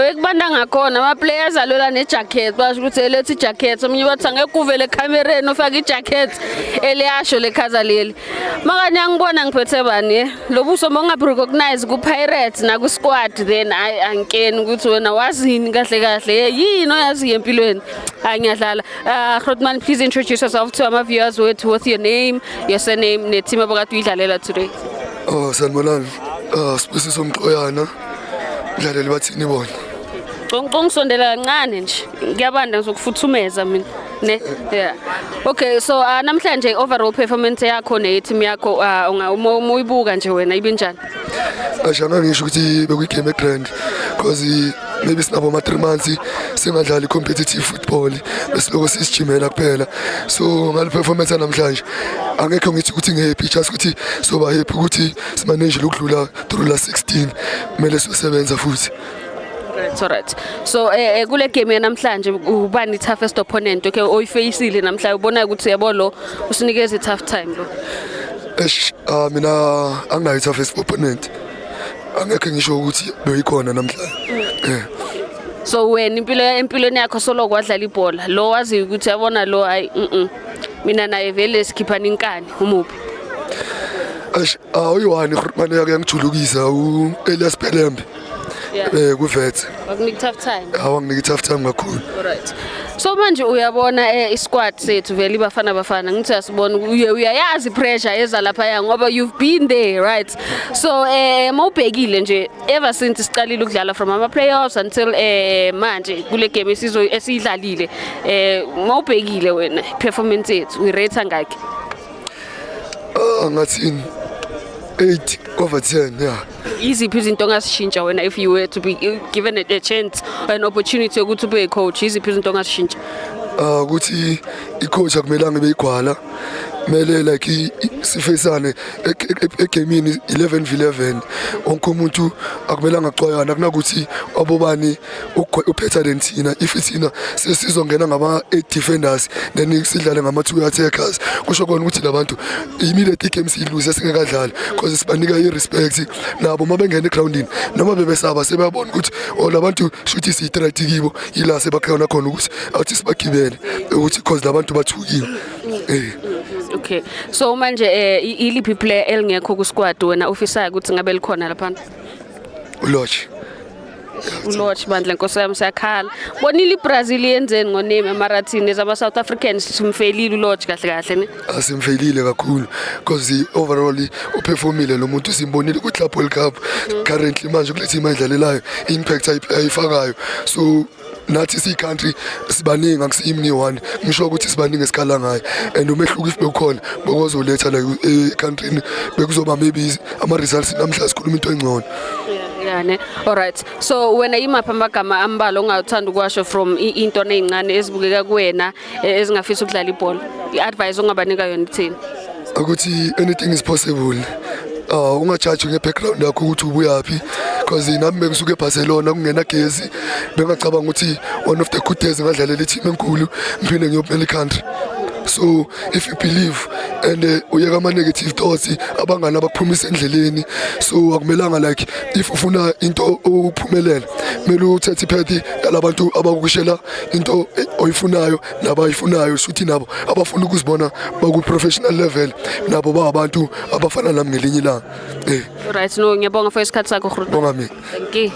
way kubanda ngakhona, ama-players alwela ne-jacket, basho ukuthi eletha i-jacket. Omunye bathi angeke uvele ekhamereni ufake i-jacket eliyasho lekhaza leli. Makanye angibona ngiphethe bani eh? Lo buso mongabi-recognize ku-Pirates naku-squad, then hayi, angikeni ukuthi wena wazini kahle kahle, yini oyaziyo empilweni. Hayi, ngiyadlala. Grootman, please introduce yourself to ama viewers wethu with your name, your surname, ne-team abakade uyidlalela today. Oh, sanibonani. Ah, Sibusiso Mxoyana. Mdlaleli bathini bona? Ngisondela kancane nje. Ngiyabanda, ngizokufuthumeza mina. Ne? Yeah. Okay, so namhlanje overall performance yakho ne-team yakho, unga uma uyibuka nje wena, ibinjani? Ashanga ngisho ukuthi bekuyi-game grand because maybe sinabo ma 3 months singadlali competitive football, besiloko sisijimela kuphela. So ngale performance namhlanje angekho ngithi ukuthi ngi-happy, just ukuthi soba happy ukuthi simanage ukudlula through la 16, kumele siyosebenza futhi. Right, alright. So kule game yanamhlanje ubani toughest opponent okay oyi-face-ile namhlanje, ubona ukuthi yabo lo usinikeza i-tough time lo? Eish, ah, mina anginayo toughest opponent. Angekho ngisho ukuthi beyikhona namhlanje. So wena impilo, empilweni yakho solo kwadlala ibhola, lo waziyo ukuthi yabona lo, hayi, mina naye vele sikhiphana inkani, umuphi? Eish, ah, uyi-one Grootman yake yangijulukisa, u-Elias Pelembe. Ku-Wits. Wakunika tough time. Awanginika i-tough time kakhulu. Alright. So manje uyabona i-squad sethu vele, iBafana Bafana, ngithi uyasibona, uyayazi pressure eza lapha ngoba you've been there, right? So mawubhekile nje ever since siqalile ukudlala from ama playoffs until manje kule game esizo esiyidlalile, mawubhekile wena performance yethu, uyi-rate ngakhe? Ah, ngathini, 8 over 10, yeah. Iziphi izinto ongasishintsha wena if you were to be given a chance or an opportunity yokuthi ube coach? Iziphi izinto ongasishintsha? Ah, ukuthi i-coach akumelanga ibe igwala, kumele like sifesane egamini 11 v 11, wonke umuntu akumelanga axwayana, akunakuthi abobani uphetha than thina. If thina sesizongena ngama 8 defenders, then sidlale ngama 2 attackers, kusho kona ukuthi labantu immediately igame siyi-lose singekadlali, because sibanika i-respect nabo uma bengena egroundini, noma bebesaba, sebeyabona ukuthi oh, labantu shuthi siyi-threat kibo, yila sebakhona khona ukuthi awuthi sibagibele ukuthi because labantu bathukiwe. Okay, so manje iliphi player elingekho ku squad wena ofisayo ukuthi ngabe likhona lapha? uLorch. uLorch bandla, nkosi yami, siyakhala. Bonile iBrazil yenzeni ngoNeymar, mara thina ezama South Africans simfelile uLorch kahle kahle, ne? Asimfelile kakhulu because overall u-performile lo muntu, simbonile ku-Club World Cup, currently manje kule team ayidlalelayo, impact ayifakayo. So nathi siyi-country sibaningi, akusiyimi ngiyi-one, ngisho ukuthi sibaningi esikhala ngayo, and umehluko if bekukhona bekuzoletha la e-countryni, bekuzoba maybe ama-results namhla sikhuluma into engcono. Yeah, ne. Alright. So wena imaphi amagama ambalwa ongathanda ukuwasho from intwana ezincane ezibukeka kuwena, ezingafisa ukudlala ibhola? I-advice ongabanika yona ithini? Ukuthi anything is possible. Ungajaji nge-background yakho ukuthi ubuyaphi, because nami bengisuke eBarcelona kungena gezi, bengacabanga ukuthi one of the good days ngadlalela i-team enkulu, ngiphinde ngiyopela i-country. So if you believe and uyeka ama-negative thoughts, abangani abakuphumisa endleleni. So akumelanga, like if ufuna into ukuphumelela, kumele uthethe i-path yalabantu abakushela into oyifunayo nabayifunayo, shuthi nabo abafuna ukuzibona baku-professional level, nabo babantu abafana nami ngelinye ilanga. Alright, no, ngiyabonga for isikhathi sakho, Groot. Bonga mina. Thank you.